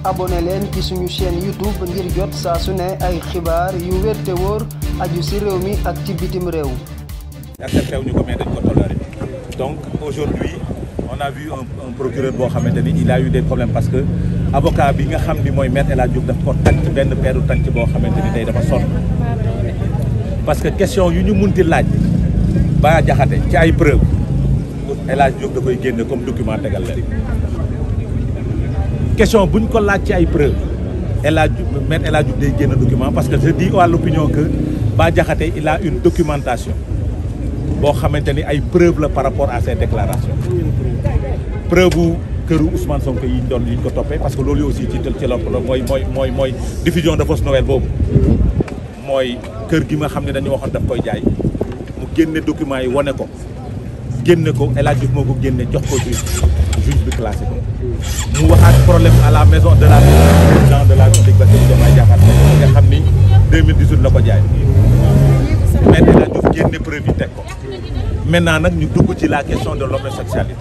abonné leen ci suñu chaîne YouTube ngir jot saa su ne ay xibaar yu wér te wóor aju ci réew mi ak ci bitim réew. accepté wuñu ko mais dañ ko toléré donc aujourd'hui on a vu un procureur boo xamante ni il a eu des problèmes parce que avocat bi nga xam ni mooy maître El Hadj Diouf daf ko tànc benn peeru tànc boo xamante ni tey dafa sonn parce que question yu ñu munti laaj Bah Diakhaté ci ay preuve El Hadj Diouf da koy génne comme document tegal leen question buñ ko laaj ci ay preuve maître El Hadj Diouf day génn document parce que je dis à l'opinion que Bah Diakhaté il a une documentation boo xamante ni ay preuve la par rapport à ces déclarations preuve bu këru Ousmane Sonko yi ñu ko toppee parce que loolu aussi ci la mooy diffusion de fausse nouvelle boobu mooy kër gi nga xam ne dañu waxoon daf koy jaay mu génne documents yi wane ko génne ko El Hadj Diouf moo ko génne jox ko juge bi classé ko mu waxaat problème à la maison de la président de la République Bassirou Diomaye Diakhar Faye nga xam ni 2018 la ko jaay mais El Hadj Diouf génne preuve yi teg ko maintenant nag ñu dugg ci la question de l'homosexualité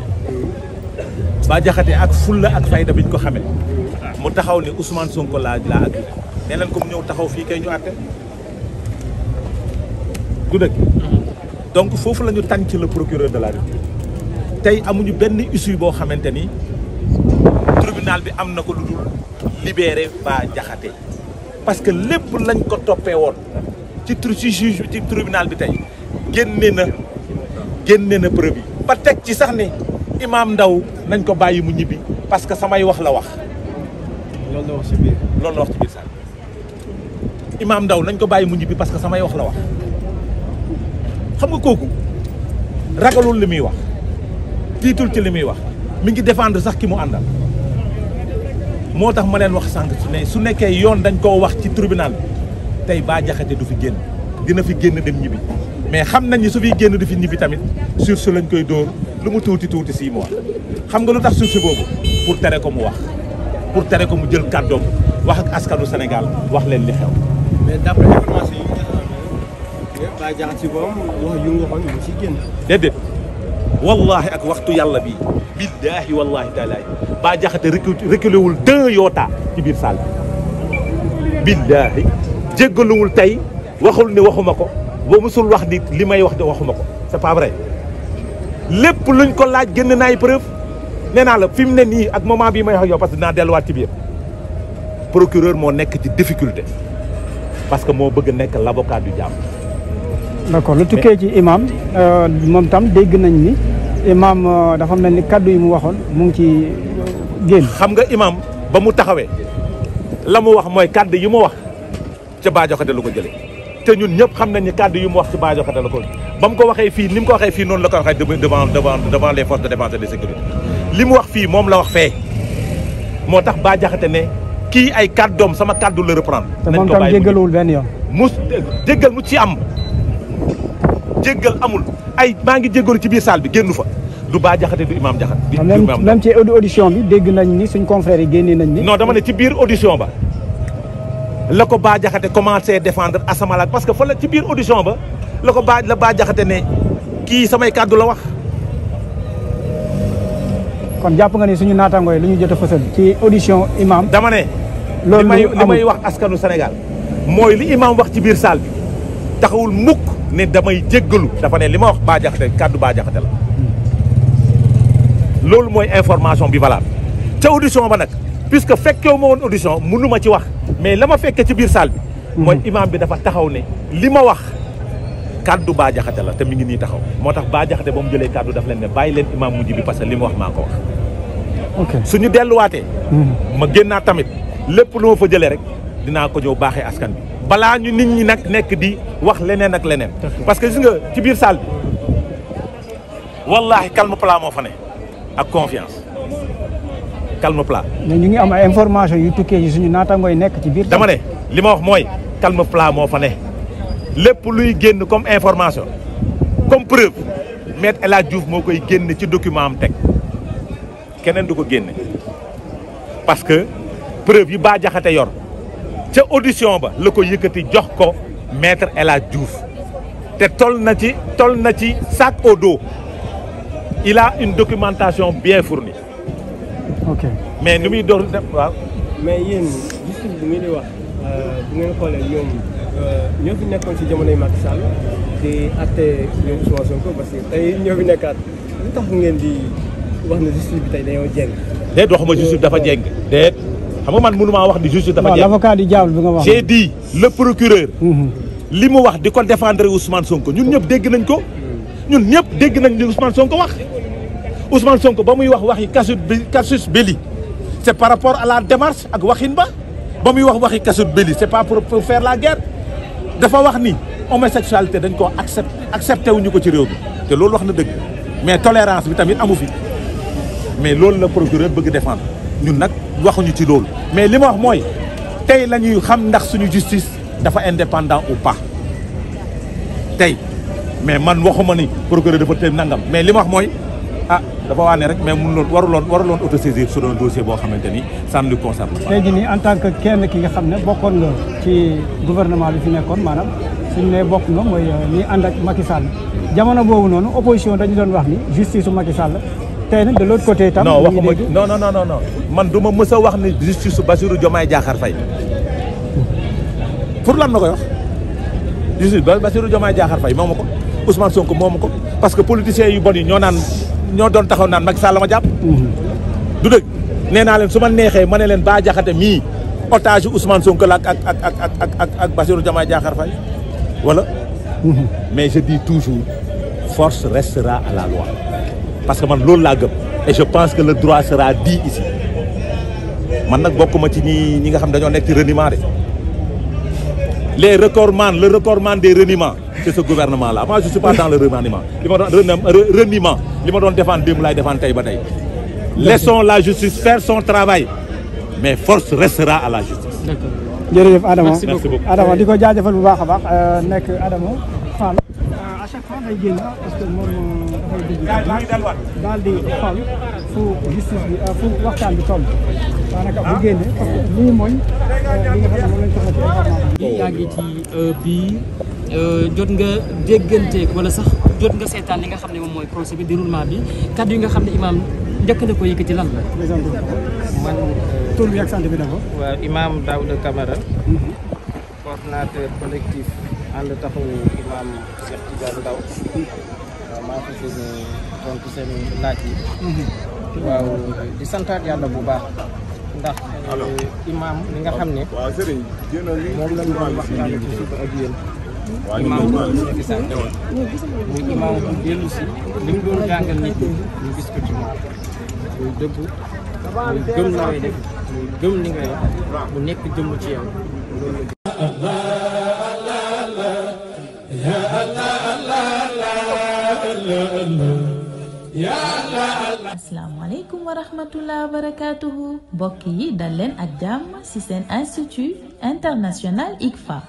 Bah Diakhaté ak fulla ak fayda bi ñu ko xamee mu taxaw ni Ousmane Sonko laa ak nee leen ko mu ñëw taxaw fii kay ñu àtte du dëgg donc foofu la ñu tànn ci le procureur de la République tey amuñu benn issue boo xamante ni tribunal bi am na ko lu dul libérer Bah Diakhaté parce que lépp lañ ko toppee woon ci juge ci tribunal bi tey génne na preuve yi ba teg ci sax ni Imam Ndaw nañ ko bàyyi mu ñibbi parce que samay wax la wax loolu la wax ci biir sax Imam Ndaw nañ ko bàyyi mu ñibbi parce que samay wax la wax xam nga kooku ragalul li muy wax tiitul ci li muy wax mi ngi défendre sax ki mu àndal moo tax ma leen wax sànq su nekkee yoon dañ koo wax ci tribunal bi tey Bah Diakhaté du fi génn dina fi génn dem ñibbi mais xam nañ ni su fiy génn du fi ñibbi tamit sursis lañ koy dóor lu mu tuuti 6 mois xam nga lu tax sursis boobu pour tere ko mu wax pour tere ko mu jël kàddoom wax ak askanu Sénégal wax leen li xew. mais d'après information yi Bah Diakhaté si borom wax yu mu waxoon mu ci génn. déedéet wallahi ak waxtu yàlla bi billaahi wallahi taalaay Bah Diakhaté reculé wul 2 yoota ci biir salle bi billaahi jéggaluwul tey waxul ni waxuma ko ba musul wax ni li may wax de waxuma ko c'est pas vrai lépp luñ ko laaj génn na ay preuve nee naa la fi mu ne nii ak moment bii may wax yow parce que dinaa delluwaat ci biir procureur moo nekk ci difficulté parce que moo bëgg nekk l'avocat du diable. d'accord lu tukkee ci imam moom tam dégg nañ ni imam dafa mel ni kaddu yi mu waxoon mu ngi ci génn. xam nga imam ba mu taxawee la mu wax mooy kaddu yi mu wax ca Bah Diakhaté la ko jëlee te ñun ñëpp xam nañ ni kaddu yi mu wax ci Bah Diakhaté la ko ba mu ko waxee fii ni mu ko waxee fii noonu la ko waxee devant les forces de défense et de sécurité li mu wax fii moom la wax fee moo tax Bah Diakhaté ne kii ay kàddoom sama kàddu la reprendre. nañ ko bàyyi te moom tam jéggaluwul benn yoon. jéggal mu ci am jéggal amul ay maa ngi jéggalu ci biir salle bi génnu fa du Bah Diakhaté du Imam Diakhaté. même ci audition bi dégg nañ ni suñ confrères yi génnee nañ ni. non dama ne ci biir audition ba la ko Bah Diakhaté commencé défendre asamalaak parce que fa la ci biir audition ba la ko Bah Diakhaté ne kii samay kàddu la wax. kon jàpp nga ni suñu naataangoo yi lu ñu jot a fësal ci audition imam. dama ne. loolu li may wax askanu Sénégal mooy li imam wax ci biir salle bi taxawul mukk ne damay jéggalu dafa ne li ma wax Bah Diakhaté kàddu Bah Diakhaté la. loolu mooy information bi valable ca audition ba nag puisque fekkewu ma woon audition mënu ma ci wax mais la ma fekkee ci biir salle bi. mooy imam bi dafa taxaw ne li ma wax kàddu Bah Diakhaté la te mi ngi nii taxaw moo tax Bah Diakhaté ba mu jëlee kàddu daf leen ne bàyyi leen imam mujj bi parce que li ma wax maa ko wax. ok suñu delluwaatee. ma génnaat tamit lépp lu ma fa jëlee rek dinaa ko ñëw baaxee askan bi balaa ñu nit ñi nag nekk di wax leneen ak leneen. parce que gis nga ci biir salle bi wallahi calme plat moo fa ne ak confiance calme plat. mais ñu ngi am ay information yu tukkee ci suñu naataangoo yi nekk ci biir. dama ne li ma wax mooy calme plat moo fa ne lépp luy génn comme information comme preuve maître El Hadj Diouf moo koy génn ci document am teg keneen du ko génne parce que preuve yi Bah Diakhaté yor ca audition ba la ko yëkkati jox ko maître El Hadj Diouf te toll na ci sac au dos il a une documentation bien fournie. ok mais ni muy door def waaw. mais yéen justice bu ngeen di wax bu ngeen xoolee ñoom ñoo fi nekkoon si jamonoy Macky Sall di atte ñoom Ousmane Sonko parce que tey ñoo fi nekkaat lu tax ngeen di wax ne justice bi tey dañoo jeng. déet waxuma justice dafa jeng déet xam nga man mënumaa wax di justice dafa jeng. l'avocat du diable bi nga wax. j'ai dit le procureur. li mu wax di ko défendre Ousmane Sonko ñun ñëpp dégg nañ ko. ñun ñëpp dégg nañ li Ousmane Sonko wax. Ousmane Sonko ba muy wax waxi casus belli c'est par rapport à la démarche ak waxin ba muy wax waxi casus belli c'est pas pour faire la guerre dafa wax ni homosexualité dañ koo accepté wuñu ko ci réew bi te loolu wax na dëgg mais tolérance bi tamit amu fi mais loolu la procureur bëgg défendre ñun nag waxuñu ci loolu mais li ma wax mooy tey la ñuy xam ndax suñu justice dafa indépendant ou pas tey mais man waxuma ni procureur dafa tey nangam mais li ma wax mooy dafa wax ne rek mais mënuloon waruloon autosaisir sur un dossier boo xamante ni ça ne lui concerne pas. tey jii nii en tant que kenn ki nga xam ne bokkoon nga ci gouvernement bi fi nekkoon maanaam suñu nee bokk nga mooy ñi ànd ak Macky Sall jamono boobu noonu opposition dañu doon wax ni justice su Macky Sall tey nag de l'autre côté itam. non waxuma non man du ma mës a wax ni justice su Bassirou Diomaye Diakhar Faye pour lan ma koy wax justice Bassirou Diomaye Diakhar Faye moomu ko Ousmane Sonko moomu ko parce que politiciens yu bon yi ñoo doon taxaw naan Macky Sall ma jàpp. du dëgg nee naa leen su ma neexee ma ne leen Bah Diakhaté mii otage Ousmane Sonko la ak Bassirou Diomaye Diakhar Faye voilà. mais je dis toujours force restera à la loi parce que man loolu laa gëm et je pense que le droit sera dit ici man nag bokkuma ci ñi nga xam dañoo nekk ci reniement de le recordman des reniements c'est ce gouvernement là moi je suis pas dans le remaniement li ma doon reniement li ma doon défendre démb laay défendre tey ba tey laissons la justice faire son travail mais force restera à la justice. d'accord jërëjëf Adama merci beaucoup Adama di ko jaajëfal bu baax a baax nekk Adama Fall à chaque fois day génn parce que moom dafay dugg daal di xool fu justice bi fu waxtaan bi toll daanaka bu génne parce que lii mooy li nga xam ne moom lañ soxla ci information yaa ngi ci bii jot nga dégganteeg wala sax jot nga seetaan li nga xam ne moom mooy procès bi déroulement bi kaddu yi nga xam ne imaam njëkk na ko yëkkati lan la. man tur bi ak sant bi d'abord. waaw imaam Daouda Camara. coordinateur collectif ànd taxawu imaam Cheikh Tidiane Ndao. waaw maa ngi fas yéene tontu seen laaj yi. waaw di santaat yàlla bu baax. ndax imaam li nga xam ne. moom lañ doon waxtaanee ci suba ak yéen. imaam bu ñu gisaan muy imaam bu dellu si li mu doon jàngal nit ñi ñu gis ko ci moom muy dëgg muy gëm la ngay def muy gëm li ngay wax mu nekk jëmm ci yow loolu la. asalaamaaleykum wa rahmatullah wa barakaatuhu mbokk yi dal leen ak jàmm ci seen institut international ICFA.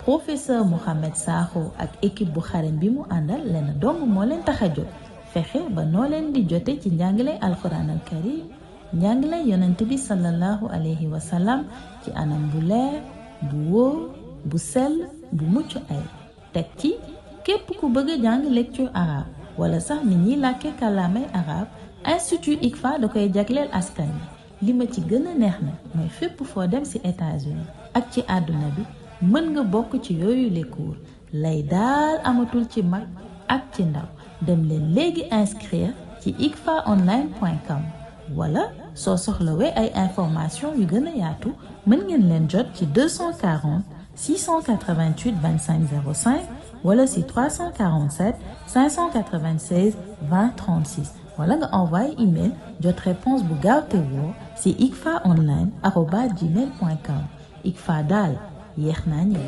professeur Mouhamed Sakho ak équipe bu xarañ bi mu àndal leen dong moo leen tax a jóg fexe ba noo leen di jote ci njàngale alquran al karim njàngale yonent bi sallallahu alayhi wa sallam ci anam bu leer bu wóor bu sell bu mucc ay teg ci képp ku bëgg a jàng lecture arabe wala sax nit ñiy làkke kàllaamay arabe institut ICFA da koy jagleel askan wi li ma ci gën a neex na mooy fépp foo dem ci États-Unis ak ci àdduna bi mën nga bokk ci yooyu les cours lay daal amatul ci mag ak ci ndaw dem leen léegi inscrire ci icfaonline.com wala soo soxlawee ay information yu gën a yaatu mën ngeen leen jot ci 240 688 25 05 wala si 347 596 20 36 wala nga envoyé email jot réponse bu gaaw te woo si icfaonline@gmail.com ICFA daal yéex naa ñëw.